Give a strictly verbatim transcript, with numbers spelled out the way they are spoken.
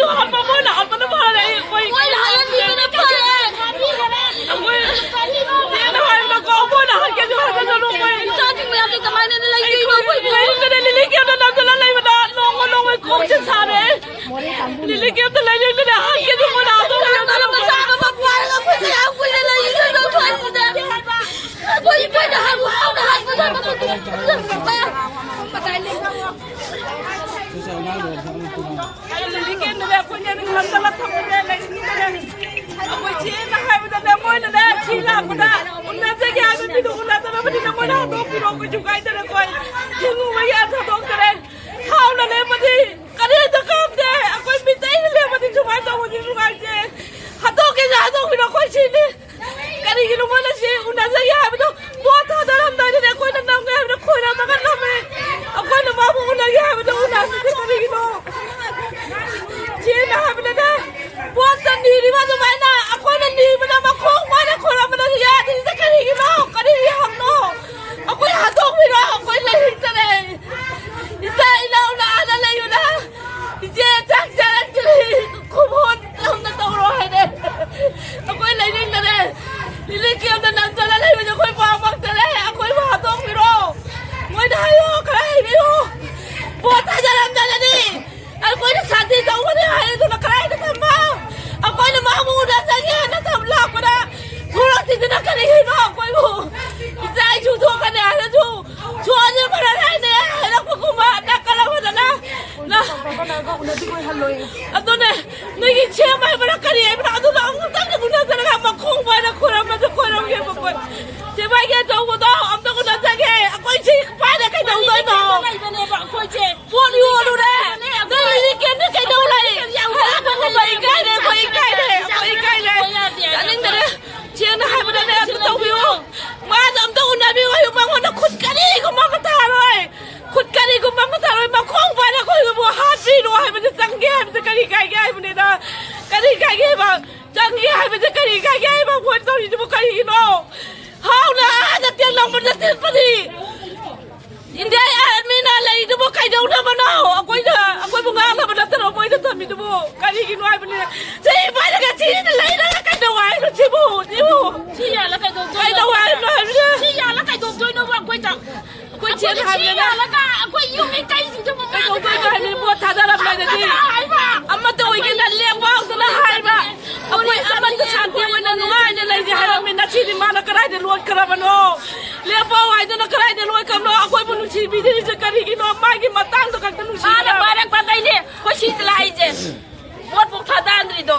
ꯍꯥꯠꯄ ꯃꯣꯏꯅ ꯍꯥꯠꯄꯅ ꯐꯔꯦ꯫ ꯑꯩꯈꯣꯏ ꯃꯣꯏꯅ ꯍꯥꯠꯍꯟꯕꯤꯕꯅ ꯐꯔꯦ꯫ ꯑꯩꯈꯣꯏ ꯆꯦꯅ ꯍꯥꯏꯕꯀꯣ, ꯃꯣꯏꯅ ꯍꯥꯠꯀꯦꯁꯨ ꯍꯥꯠꯍꯜꯂꯅꯨ꯫ ꯑꯩꯈꯣꯏ ꯏꯆꯥꯁꯤꯡ ꯃꯌꯥꯝꯁꯦ ꯀꯃꯥꯏꯅ ꯂꯩꯗꯣꯏꯅꯣ? ꯑꯩꯈꯣꯏ ꯂꯩꯅꯤꯡꯗꯅ ꯂꯤꯂꯤ ꯀꯦꯝꯗ ꯅꯝꯗꯅ ꯂꯩꯕꯗ ꯅꯣꯡꯃ ꯅꯣꯡꯃꯒꯤ ꯀꯣꯛꯁꯦ ꯁꯥꯔꯦ꯫ ꯂꯤꯂꯤ ꯀꯦꯝꯗ ꯂꯩꯅꯤꯡꯗꯅ ꯍꯥꯠꯀꯦꯁꯨ ꯃꯣꯏꯅ ꯍꯥꯠꯇꯣꯛꯄꯤꯔꯣ꯫ ꯀꯅꯥꯅꯣ ꯃꯆꯥ ꯑꯃ ꯄꯥꯏꯔꯒ ꯑꯩꯈꯣꯏꯁꯦ ꯌꯥꯝ ꯀꯨꯏꯅ ꯂꯩꯔꯤꯁꯦ ꯂꯧꯊꯣꯛꯑꯁꯤꯗ꯫ ꯑꯩꯈꯣꯏ ꯏꯄꯣꯏꯗ ꯍꯥꯏꯕꯨ ꯍꯥꯎꯅ ꯍꯥꯏꯕꯗ ꯃꯇꯨꯡ ꯏꯟꯅ ꯃꯇꯥꯏ ꯂꯩꯕ꯫ ꯑꯩꯈꯣꯏ ꯆꯦꯅ ꯍꯥꯏꯕꯗꯅꯦ, ꯃꯣꯏꯅꯅꯦ ꯁꯤ ꯂꯥꯛꯄꯗ ꯎꯅꯖꯒꯦ ꯍꯥꯏꯕ ꯃꯤꯗꯣ ꯎꯅꯗꯅꯕꯅꯤꯅ ꯃꯣꯏꯅ ꯍꯥꯠꯇꯣꯛꯄꯤꯔꯣ, ꯀꯩꯁꯨ ꯀꯥꯏꯗꯅ ꯑꯩꯈꯣꯏ ꯍꯤꯡꯉꯨꯕꯒꯤ ꯑꯥꯁꯥ ꯊꯥꯗꯣꯛꯇꯔꯦ꯫ ꯍꯥꯎꯅ ꯂꯦꯞꯄꯗꯤ ꯀꯔꯤꯝꯇ ꯀꯥꯞꯇꯦ꯫ ꯑꯩꯈꯣꯏ ꯃꯤꯇꯩꯅ ꯂꯦꯞꯄꯗꯤ ꯁꯨꯃꯥꯏꯅ ꯇꯧꯕꯁꯤ ꯅꯨꯡꯉꯥꯏꯇꯦ꯫ ꯍꯥꯠꯇꯣꯛꯀꯦꯁꯨ ꯍꯥꯠꯇꯣꯛꯄꯤꯔꯣ, ꯑꯩꯈꯣꯏ ꯁꯤꯅꯤ꯫ ꯀꯔꯤꯒꯤꯅꯣ ꯃꯣꯏꯅ ꯁꯤ ꯎꯅꯖꯒꯦ ꯍꯥꯏꯕꯗꯣ? ꯚꯣꯠ ꯊꯥꯗꯔꯝꯗꯥꯏꯗꯗꯤ ꯑꯩꯈꯣꯏꯅ ꯅꯝꯒꯦ ꯍꯥꯏꯕꯗ ꯈꯣꯏꯔꯝꯃꯒ ꯅꯝꯃꯦ꯫ ꯑꯩꯈꯣꯏꯅ ꯃꯥꯕꯨ ꯎꯅꯒꯦ ꯍꯥꯏꯕꯗꯣ ꯎꯅꯈꯤꯗꯦ꯫ ꯀꯔꯤꯒꯤꯅꯣ? ꯆꯦꯅ ꯍꯥꯏꯕꯗꯅꯦ, ꯚꯣꯠꯇ ꯅꯤꯔꯤꯕ ꯑꯗꯨꯃꯥꯏꯅ ꯑꯩꯈꯣꯏꯅ ꯅꯤꯕꯗ ꯃꯈꯣꯡ ꯃꯣꯏꯅ ꯈꯣꯏꯔꯝꯕꯗꯁꯨ ꯌꯥꯗ꯭ꯔꯤꯁꯦ ꯀꯔꯤꯒꯤꯅꯣ? ꯀꯔꯤꯒꯤ ꯍꯛꯅꯣ? ꯑꯩꯈꯣꯏ ꯍꯥꯠꯇꯣꯛꯄꯤꯔꯣ, ꯑꯩꯈꯣꯏ ꯂꯩꯅꯤꯡꯗꯔꯦ꯫ ꯏꯆꯥ ꯏꯅꯥꯎꯅ ꯑꯥꯗ ꯂꯩꯌꯨꯅ꯫ ꯏꯆꯦ ꯆꯥꯛ ꯆꯥꯔꯛꯇ꯭ꯔꯤ꯫ ꯈꯨꯕꯣꯟ ꯇꯧꯅ ꯇꯧꯔꯣ ꯍꯥꯏꯔꯦ꯫ ꯑꯩꯈꯣꯏ ꯂꯩꯅꯤꯡꯗꯔꯦ꯫ ꯂꯤꯂꯤ ꯀꯦꯝꯗ ꯅꯟꯗꯅ ꯂꯩꯕꯁꯦ ꯑꯩꯈꯣꯏ ꯄꯥꯝꯃꯛꯇꯔꯦ꯫ ꯑꯩꯈꯣꯏꯕꯨ ꯍꯥꯠꯇꯣꯛꯄꯤꯔꯣ꯫ ꯃꯣꯏꯗ ꯍꯥꯏꯌꯣ, ꯈꯔ ꯍꯩꯕꯤꯌꯨ꯫ ꯚꯣꯠ ꯊꯥꯗꯔꯝꯗꯅꯗꯤ ꯑꯩꯈꯣꯏꯅ ꯁꯥꯟꯇꯤ ꯇꯧꯒꯅꯤ ꯍꯥꯏꯗꯨꯅ ꯀꯗꯥꯏꯗ ꯊꯝꯕ? ꯑꯩꯈꯣꯏꯅ ꯃꯥꯕꯨ ꯎꯅꯖꯒꯦ ꯍꯥꯏꯅ ꯊꯝ ꯂꯥꯛꯄꯗ ꯊꯣꯛꯂꯛꯇ꯭ꯔꯤꯁꯤꯅ ꯀꯔꯤꯒꯤꯅꯣ? ꯑꯩꯈꯣꯏꯕꯨ ꯏꯆꯥ ꯏꯁꯨ ꯊꯣꯛꯀꯅꯤ ꯍꯥꯏꯔꯁꯨ ꯁꯣꯟꯁꯦ ꯐꯔꯛ ꯍꯥꯏꯅꯦ ꯍꯥꯏꯔꯛꯄꯒꯨꯝꯕ ꯅꯥꯀꯜ ꯑꯃꯗꯅ ꯅ-, ꯑꯗꯨꯅꯦ, ꯅꯣꯏꯒꯤ ꯁꯦꯝ ꯍꯥꯏꯕ꯭ꯔꯥ ꯀꯔꯤ ꯍꯥꯏꯕ꯭ꯔꯥ ꯑꯗꯨꯗꯣ ꯑꯃꯨꯛꯇꯪꯗꯤ ꯎꯅꯖꯔꯒ ꯃꯈꯣꯡ ꯄꯥꯏꯅ ꯈꯣꯏꯔꯝꯕꯁꯨ ꯈꯣꯏꯔꯝꯒꯦꯕꯀꯣ꯫ ꯁꯦꯕꯥꯏꯒꯤ ꯑꯆꯧꯕꯗꯣ ꯑꯝꯇ ꯎꯅꯖꯒꯦ꯫ ꯑꯩꯈꯣꯏ ꯁꯤ ꯄꯥꯏꯔ ꯀꯩꯗꯧꯗꯣꯏꯅꯣ? ꯂꯩꯕꯅꯦꯕ ꯑꯩꯈꯣꯏꯁꯦ꯫ ꯄꯣꯠ ꯌꯣꯜꯂꯨꯔꯦ꯫ ꯅꯣꯏ ꯂꯤꯂꯤ ꯀꯦꯟꯗꯤ ꯀꯩꯗꯧ ꯂꯩ? ꯑꯩꯈꯣꯏ ꯏꯀꯥꯏꯔꯦ, ꯑꯩꯈꯣꯏ ꯏꯀꯥꯏꯔꯦ, ꯑꯩꯈꯣꯏ ꯏꯀꯥꯏꯔꯦ꯫ ꯆꯥꯅꯤꯡꯗꯔꯦ꯫ ꯁꯦꯡꯅ ꯍꯥꯏꯕꯗꯅꯦ ꯑꯝꯇ ꯇꯧꯕꯤꯌꯨ꯫ ꯃꯥꯗꯣ ꯑꯝꯇ ꯎꯅꯕꯤꯌꯨ꯫ ꯑꯩ ꯃꯉꯣꯟꯗ ꯈꯨꯠ ꯀꯔꯤꯒꯨꯝꯕ ꯑꯃ ꯊꯥꯔꯣꯏ꯫ ꯈꯨꯠ ꯀꯔꯤꯒꯨꯝꯕ ꯑꯃ ꯊꯥꯔꯣꯏ꯫ ꯃꯈꯣꯡ ꯄꯥꯏꯔ ꯑꯩꯈꯣꯏꯕꯨ ꯍꯥꯠꯄꯤꯔꯣ ꯍꯥꯏꯕꯁꯦ ꯆꯪꯒꯦ ꯍꯥꯏꯕꯁꯦ ꯀꯔꯤ ꯀꯥꯏꯒꯦ ꯍꯥꯏꯕꯅꯤꯗ? ꯀꯔꯤ ꯀꯥꯏꯒꯦ ꯍꯥꯏꯕ? ꯆꯪꯒꯦ ꯍꯥꯏꯕꯁꯦ ꯀꯔꯤ ꯀꯥꯏꯒꯦ ꯍꯥꯏꯕ? ꯃꯣꯏ ꯇꯧꯔꯤꯗꯨꯕꯨ ꯀꯔꯤꯒꯤꯅꯣ? ꯍꯥꯎꯅ ꯑꯥꯗ ꯇꯦꯡꯂꯪꯕꯗ ꯆꯠꯄꯗꯤ꯫ ꯏꯟꯗꯤꯌꯥ ꯑꯥꯔꯃꯤꯅ ꯂꯩꯗꯨꯕꯨ ꯀꯩꯗꯧꯅꯕꯅꯣ? ꯑꯩꯈꯣꯏꯅ, ꯑꯩꯈꯣꯏꯕꯨ ꯉꯥꯡꯅꯕ ꯅꯠꯇꯅ ꯃꯣꯏꯗ ꯊꯝ-, ꯃꯤꯗꯨꯕꯨ ꯀꯔꯤꯒꯤꯅꯣ ꯍꯥꯏꯕꯅꯦ? ꯆꯍꯤ ꯐꯥꯔꯒ ꯁꯤꯗ ꯂꯩꯔꯒ ꯀꯩꯗꯧ ꯍꯥꯏꯅꯣ ꯁꯤꯕꯨ? ꯁꯤꯕꯨ? ꯁꯤ ꯌꯥꯜꯂ ꯀꯩꯗꯧꯗꯣꯏꯅꯣ? ꯀꯩꯗꯧ ꯍꯥꯏꯅꯣ ꯍꯥꯏꯕꯅꯦ? ꯁꯤ ꯌꯥꯜꯂ ꯀꯩꯗꯧꯗꯣꯏꯅꯣꯕ ꯑꯩꯈꯣꯏꯗ? ꯑꯩꯈꯣꯏ ꯆꯦꯅ ꯑꯩꯈꯣꯏꯗ ꯁꯤ ꯍꯥꯏꯕꯅꯦ꯫ ꯌꯥꯜꯂꯒ ꯑꯩꯈꯣꯏ ꯌꯨꯝ ꯃꯤ ꯀꯩꯁꯤꯡꯗꯨꯕꯨ ꯀꯩꯗꯧꯗꯣꯏꯅꯣ ꯍꯥꯏꯕꯅꯦ? ꯚꯣꯠ ꯊꯥꯗꯔꯝꯗꯥꯏꯗꯗꯤ ꯊꯥꯗꯔ ꯍꯥꯏꯕ꯫ ꯑꯃꯠꯇ ꯑꯣꯏꯒꯦꯅ ꯂꯦꯡ ꯋꯥꯎꯗꯅ ꯍꯥꯏꯕ꯫ ꯑꯩꯈꯣꯏ ꯑꯃꯠꯇ ꯁꯥꯟꯇꯤ ꯑꯣꯏꯅ ꯅꯨꯡꯉꯥꯏꯅ ꯂꯩꯁꯦ ꯍꯥꯏꯔꯝꯃꯤ꯫ ꯉꯁꯤꯗꯤ ꯃꯥꯅ ꯀꯗꯥꯏꯗ ꯂꯣꯠꯈ꯭ꯔꯕꯅꯣ? ꯂꯦꯞꯄꯣ ꯍꯥꯏꯗꯨꯅ ꯀꯗꯥꯏꯗ ꯂꯣꯠꯈ꯭ꯔꯕꯅꯣ? ꯑꯩꯈꯣꯏꯕꯨ ꯅꯨꯡꯁꯤꯕꯤꯗ꯭ꯔꯤꯁꯦ ꯀꯔꯤꯒꯤꯅꯣ? ꯃꯥꯒꯤ ꯃꯇꯥꯡꯗ ꯈꯛꯇ ꯃꯥꯅ ꯅꯨꯡꯁꯤꯕꯤꯔꯕ꯫ ꯄꯥꯏꯔꯛꯄꯗꯩꯅꯦ ꯑꯩꯈꯣꯏ ꯁꯤꯗ ꯂꯥꯛꯏꯁꯦ꯫ ꯚꯣꯠ ꯐꯥꯎ ꯊꯥꯗꯍꯟꯗ꯭ꯔꯤꯗꯣ꯫